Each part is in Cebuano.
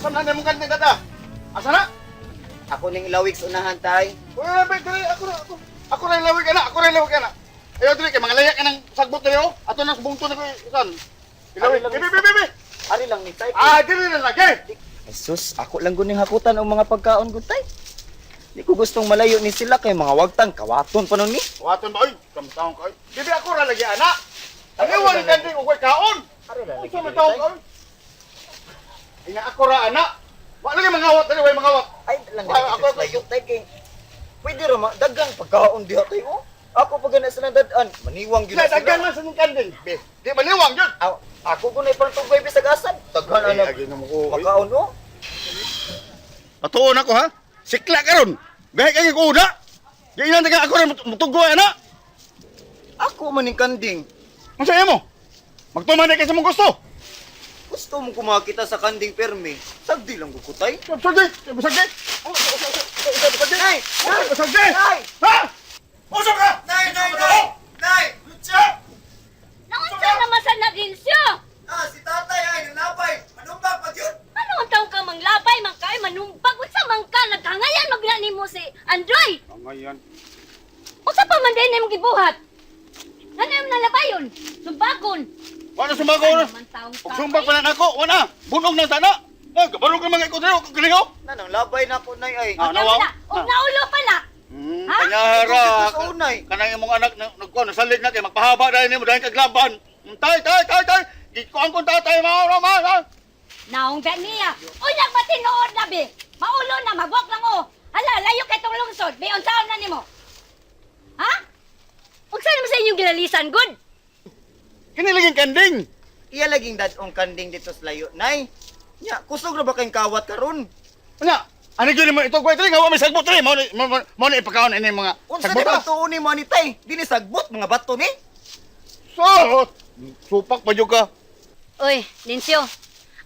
Asam na nimong kanding dada? Asa na? Ako ning lawig sa unahan, tay. Uy, bay, dali, ako na, ako. Ako na ilawig ana, ako na ilawig ana. Ayaw dili kay mga laya ka ng sagbot dili oh. Ato na sa bungto na ko isan. Ilawig. Ari lang Bi bi bi bi. Ari lang ni tay. Ah, dili na lagi. Jesus, ako lang guning hakutan ang mga pagkaon gud, tay. Di ko gustong malayo ni sila kay mga wagtang kawaton pa nun ni. Waton ba oy? Kamtaon ka oy. Bibi ako ra lagi ana. Ani wala kanding og way kaon. Ari lang Unsa man taon ka oy? Ina ako ra ana. Wa lagi mangawat dili way mangawat. Ay, lang Ay, dili ako- ako layo, tay, kay pwede ra ma dagang pagkaon diha tay oh. Ako pag gana sa dad-an, maniwang gyud Sila na sila. daghan man sa inyong kanding. Bi, di maniwang gyud. Aw, ako ko na ipantugay bisag asan. Daghan Ay, ana agi na mo ko. oy. makaon oh. Patuon ako ha. Sikla karon. Gahi kay ko una. Di ina daga ako ra mutugoy ana. Ako man ning kanding. Unsa imo? Magtuman na kay sa mong gusto. Gusto mo kumakita sa kanding permi. Sagdi lang gud ko, tay. Sagdi, sagdi. Nay! Sagdi. Nay! Ha? Usa ka? Nay, nay, nay! Nay! Lucha! Naunsa naman sa nagilsyo? Ah, si tatay ay nalabay. Manumbag pa gyud. Ano ang taong ka manglabay, man kay manumbag, unsa man ka, naghangayan magna nimo si Androy. Angayan. Unsa pa man din imong gibuhat? Ano yung nalabayon? Sumbagon. Wala sumbago na. Ano man taong ka, Ug sumbag pa na nako, wala. Bunog na sana. Ay, kabalo ka mga ikot diri, kaliho. Nanang labay na ako, nay ay. Ah, Huwag nawaw. na, ug naulo pala. Hmm, Ha? kanyara. Ikaw sa unay. Kanang imong anak na nagkuan nasalig na kay magpahaba dahil nimo dahil kaglaban. Tay, tay, tay, tay. Gikuan kon tatay mao ra man. ha? Naong ba niya? Unya ba tinuod na bi? Maulo na magwak lang o. Hala, layo kay tong lungsod. Bi unsaon na nimo? Ha? Unsa naman sa inyong gilalisan, good? Kini laging kanding. Iya laging dadong kanding dito sa layo, nay. Nya, kusog ra ba kayong kawat karon? Nya, ano gyud mo ito diri nga wa may sagbot diri mao ni mao ni ipakaon ini mga Unsa sagbot. di ba tuon ni mo ni tay? Dili sagbot mga bato ni. So, supak pa jud ka. Uy, Nincio,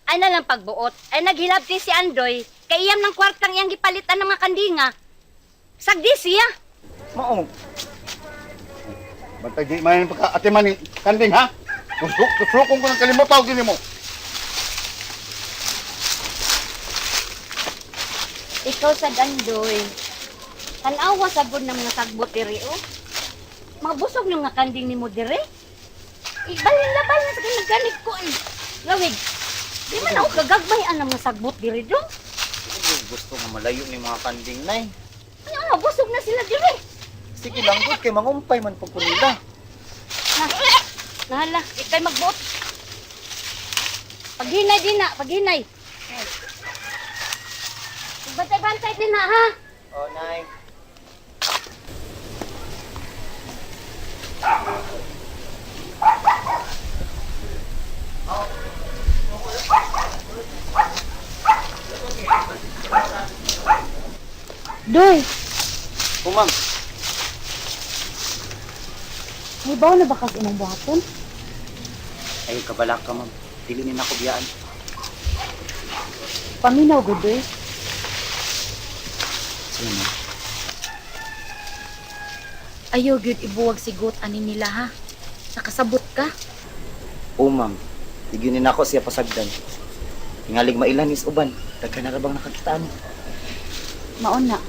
ay na lang pagbuot. Ay naghilabti si Andoy, kay iyam ng kwartang iyang gipalitan ng mga kandinga. Sagdi siya. Mao. Bantay di man pagka ate man ni kanding ha. Tusok tusokon ko ng kalimutaw gini mo. Ikaw sa Andoy, tanawa sa gud ng mga sagbot diri oh. Mga busog ng mga kanding nimo diri. Ibalin-labal na sa ganag ko eh. Lawig, di man ako kagagmay ang mga sagbot diri dong. Gusto nga malayo ni mga kanding, nay. Ano nga, busog na sila diri. Sige lang gud kay mangumpay man pag ko nila. Na, nahala, ikay magbuot. Paghinay din na, paghinay. Bantay-bantay din na, ha? Oh, nay. Doy, Oh, ma'am. may baw na ba kasi imong buhaton? Ay, kabala ka, ma'am. Dili ni nako biyaan. Paminaw, gud, Doy. Sige, ma'am. Ayaw, gyud ibuwag sigot ani nila, ha? Nakasabot ka? Oh, ma'am. Di gyud ni nako siya pasagdan. Tingalig mailan is uban. Daghan na ra bang nakakita ani. Maon na.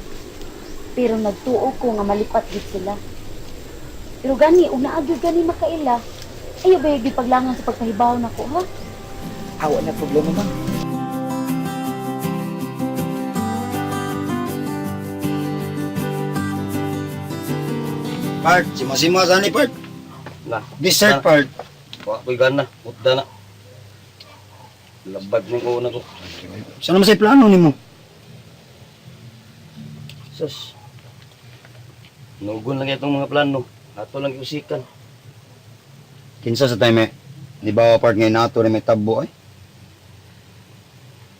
Pero nagtuo ko nga malipat gid sila. Pero gani, una gyud gani makaila. Ayo ba gyud paglangan sa pagpahibaw nako ha? Awa na problema, ma'am. Part, sima-sima sa ni part. Na. Dessert part. Wa ko'y gana, utda na. Labad ng una ko. Saan naman sa plano nimo? Sus. Nugon lang itong mga plano. Ato lang iusikan. Kinsa sa time eh. Di ba part ngayon nato na may tabo ay?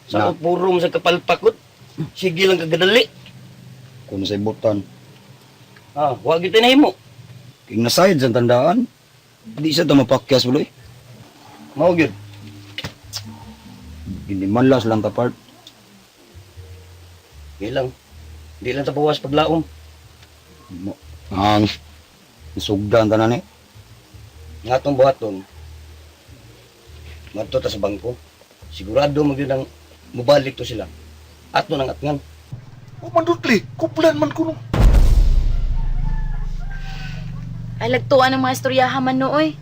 Sa Na. puro mo sa kapalpakot. Sige lang kagadali. Kung sa ibutan. Ah, wa gyud tinahimo. King nasayod sa tandaan. Di sa ta mapakyas uloy. Mao gyud. Hindi man las lang ta part. Di lang. Di lang ta bawas paglaom. Ang sugdan tanan eh. Nga atong buhaton. Ngadto ta sa bangko. Sigurado mo gyud ang Mubalik to sila. Ato nang atngan. O mandutli, kuplan man kuno. Ay, lagtuan ng mga istoryaha man nooy.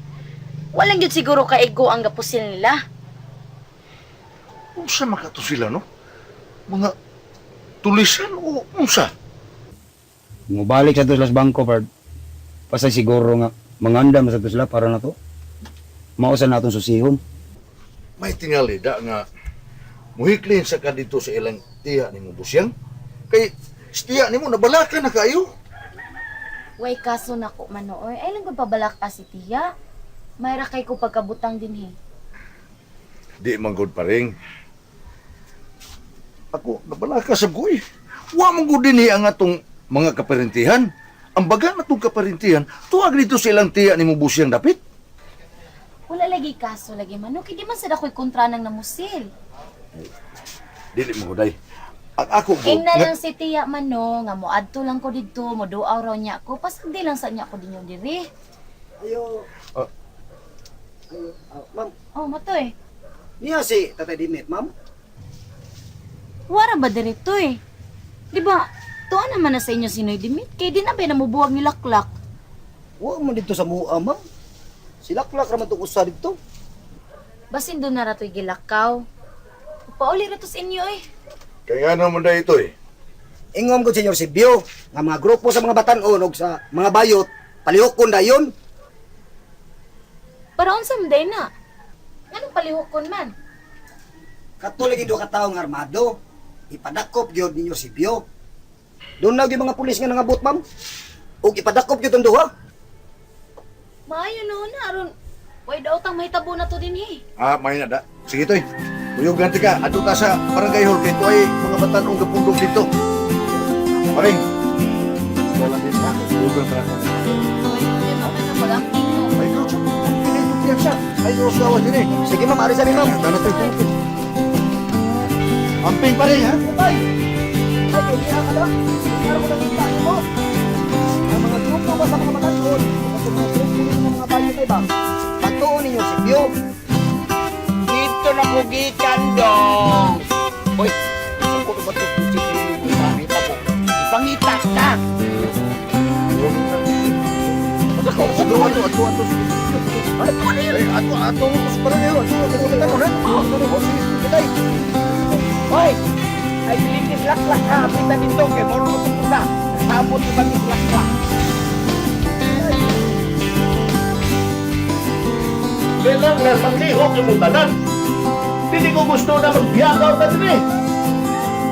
Walang gyud siguro kaigo ang gapusil nila. Unsa makato sila no? Mga tulisan o unsa? Mubalik sa to sila sa bangko, Pard. Pasay siguro nga, mangandam sa to sila para na to. Mausa na atong susihon. May tingali da nga muhiklin sa ka dito sa ilang tiya nimo busyang. Kay si tiya nimo nabalaka na kayo. Way kaso nako man nooy. Ay lang gud pabalak pa si Tia. Mayra kay ko pagkabutang dinhi. Di man gud paring. Ako nabalaka sa guy. Wa man gud dinhi ang atong mga kaparintihan. Ang baga na itong kaparintihan, tuwag dito sa ilang tiya nimo busyang dapit. Wala lagi kaso lagi man. Kay di man sad ako'y kontra ng namusil. Dili mo day. Ang ako gud Ingna lang si Tia man no, nga moadto lang ko didto, moduaw raw niya ko, pasagdi lang sa niya ko dinyo diri. Ayo. Ah. Ayo, ma'am. Oh, matoy. Niya si Tatay Dimit, ma'am. Wara ba diri to eh? Di ba, tuwa naman na sa inyo si Noy Dimit, kay di na ba namubuwag ni Laklak? Wa man dito sa mua, ma'am. Silaklak ra man tong usa dito. Basin doon na rato'y gilakaw. Pauli ra to sa inyo eh. Kaya nga naman day ito eh. Ingom ko Senyor Sibyo, nga mga grupo sa mga batan-on og sa mga bayot, palihukon dayon. Para unsa man day na? Nganong palihukon man? Katulig duha ka tawo nga armado. Ipadakop gyud ninyo Sibyo. Doon na gyud mga pulis nga nangabot, ma'am. Ug ipadakop gyud ang duha. Maayo no na aron. Way daw tang mahitabo na to dinhi. Ah, may na da. Sige toy. Kuyog ganti ka. Adto ta sa barangay hall kay tuay mga batan-ong gapundong dito. Paring. Wala din ha. Kuyog lang tara. Ay, kutsa. Pinito piyansa. Ay, usawa din eh. Sige, ma'am, ari sa mi, ma'am. Tana toy. Amping pa rin ha. Ay, ay, kay diha ka da. Klaro ko nakita mo. Ang mga grupo ba sa mga batan-on, ug ang mga grupo ng mga bayot ay ba? Patuon ninyo Sibyo. Dito na ko gikan dong. Hoy, sa ko ba to si Pangita ko? Ipangita ka. Ato, ato, ato, ato. Ay, ato, ato mo sa barangay hall. Ato, ato, ato, ato, ato, sige, tay. Hoy, ay bilingin laklak ha, pita dito kay moro mo puta. Sabot ni bangit laklak. Kailangan nga manlihok yung tanan. Hindi ko gusto na magbiyakaw na din eh.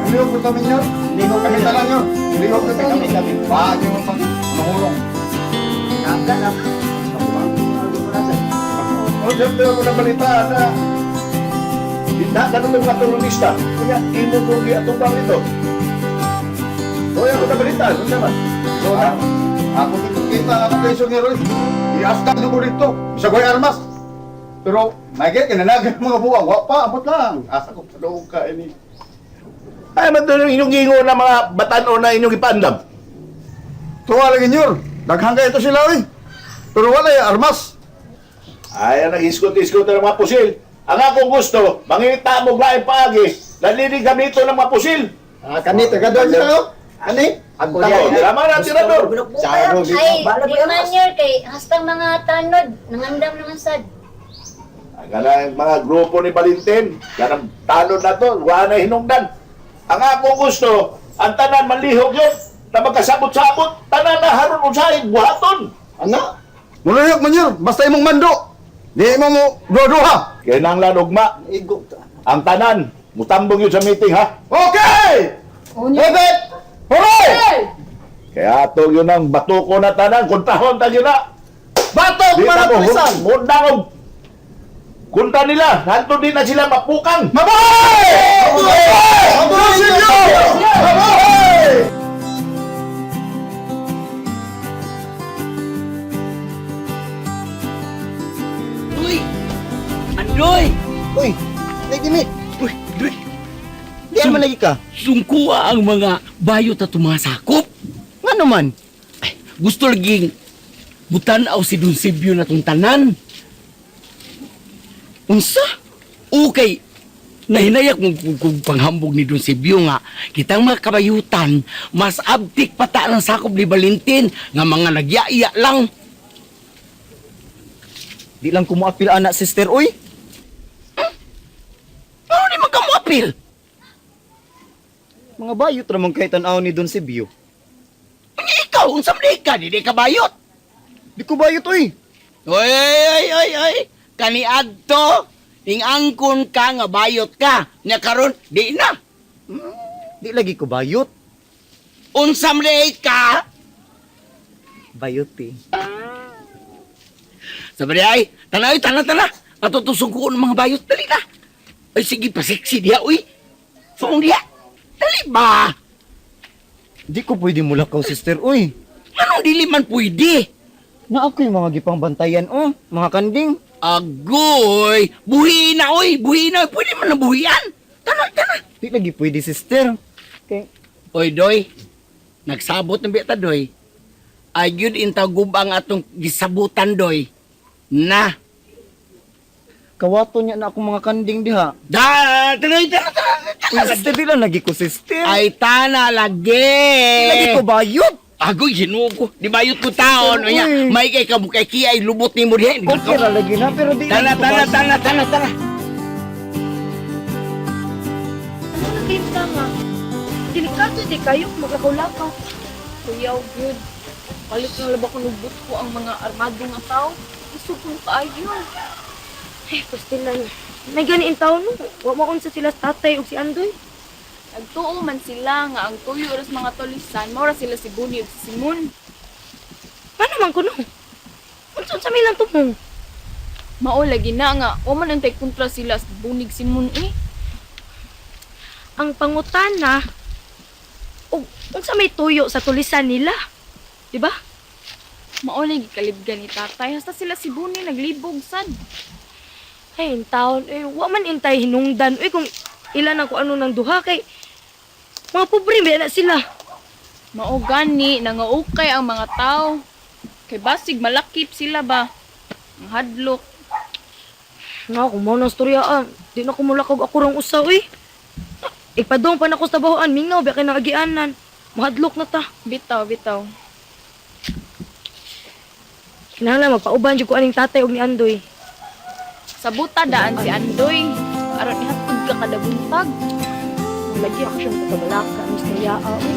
Lihok ko kami niyo. Lihok kami tanan niyo. Lihok kami kami kami. Bago mo pang nahulong. Ano siyempre ako na balita na hindi na ng mga terorista. Kaya imo ko giatubang ito. O ako na balita, ano naman? Ikaw na. Ako dito kita ako kay Sir Roy. Iasta ko dito. Isa ko'y armas. Pero nagay kinanagan mga buwang wa pa abot lang. Asa ko padung ka ini. Ay, man doon yung inyong gingo na mga batanon na inyong ipandam. Tuwa lagi nyor. Daghan kay ito sila oy. Pero wala ya armas. Ay, ang nag-iskot-iskot na ng mga pusil. Ang akong gusto, mangita mo laing paagi, nalilig kami ito ng mga pusil. Ah, kani taga doon siya. oh. Kani? Ako Tamo, tama na, tirador. Ay, di man yor kay hastang mga tanod, nangandam naman sad. Ang ganang mga grupo ni Valentin, ganang talon na to, wala na hinungdan. Ang akong gusto, ang tanan manlihok yun, na magkasabot-sabot, tanan na haron usahin, buhaton. Ana. Muluyok man nyor, basta imong mando. Di mo mo duha-duha. Kinahanglan ugma, Igo ta. ang tanan, mutambong yun sa meeting ha. Okay! Hep Hooray! Kaya ato yun ang batuko na tanan, kuntahon tayo na. Batok Di mga na mo, tulisan! mundang og kunta nila, hanto din na sila mapukang. Mabuhay! Mabuhay! Mabuhay! Mabuhay! Uy! Andoy! Uy, Nay Dimit. Uy, Dre, Di man lagi ka. sungkuha ang mga bayot at tumasakop. Nga naman. Ay, gusto laging butan-aw si Don Sibyo na tong tanan. Unsa? Okay, Nahinayak mo kung panghambog ni Don Sibyo nga, kitang mga kabayutan, mas abtik pata ng sakop ni Valentin, nga mga nagyaiya lang. Di lang ko moapil ana, sister, uy. Ano ni man ka mo apil? Mga bayot ramang kay tan-aw ni Don Sibyo. Unya ikaw, unsa man ka, di ka bayot. Di ko bayot, uy. Oy, oy, oy, oy, oy. Kaniadto, ning angkon ka nga bayot ka. Nya karon di na. Di lagi ko bayot. Unsa man ka? Bayot eh. Sabi niya, ay, tana, ay, tana, tana. Matutusog ko ng mga bayot. Dali na. Ay, sige, pasiksi diya, uy. Suong diya. Dali ba? Di ko pwede mulakaw, sister, uy. Anong dili man pwede? Na ako yung mga gipang bantayan, oh. Mga kanding. Agoy, buhi na, uy. Buhi na. Pwede man na buhian. Tana, tana. Di lagi pwede, sister. Okay. Oy, Doy. Nagsabot ng bita, Doy. Ayun intagub ang atong gisabutan, Doy. Na. Kawato niya na akong mga kanding diha. Da, tana, tana, tana, Uy, tana. sister, di lang lagi ko, sister. Ay, tana, lagi. Lagi ko bayot. Agoy, hinuo ko. Di bayot ko taon. Uy. Unya, may kay kabukay ki ay lubot ni mo diha. Okay ra lagi na, pero di Tana, lagi ko tana, bayot. tana, tana, tana. Ano na kayong tanga? Delikado di kayo maglakaw-lakaw. Kuyaw, good. Palit na laba ko lubot ko ang mga armado nga tao. Gusto kong kaayo. Ay, pastilan. May ganiin taon no. Wa maunsa sila sa tatay ug si Andoy. Nagtuo man sila nga ang tuyo oras mga tulisan, maura sila si Buni ug si Simon. Paano man kuno? Unsa unsa may lang tumong? Mao lagi na nga, wa man antay kontra sila sa Bunig Simon eh. Ang pangutana ug unsa may tuyo sa tulisan nila? Di ba? Mao lagi kalibgan ni tatay, hasta sila si Buni naglibog sad. Ay, in taon eh wa man intay hinungdan uy kung ilan ang kung ano ng duha kay mga pobre ba na sila. Mao gani nangaukay ang mga tao. Kay basig malakip sila ba? Ang hadlok. Nga, kung mao nang storya ah, di na ko mulakaw ako rong usa uy. Ipadong pa na ko sa bahoan, mingaw ba kay naagianan. Mahadlok na ta. Bitaw, bitaw. Kinahanglan magpauban jud ko aning tatay og ni Andoy. Sabuta daan si Andoy. Aron ihatod ka kada buntag. Lagi ako siyang pagkabalaka ang istorya ah, uy.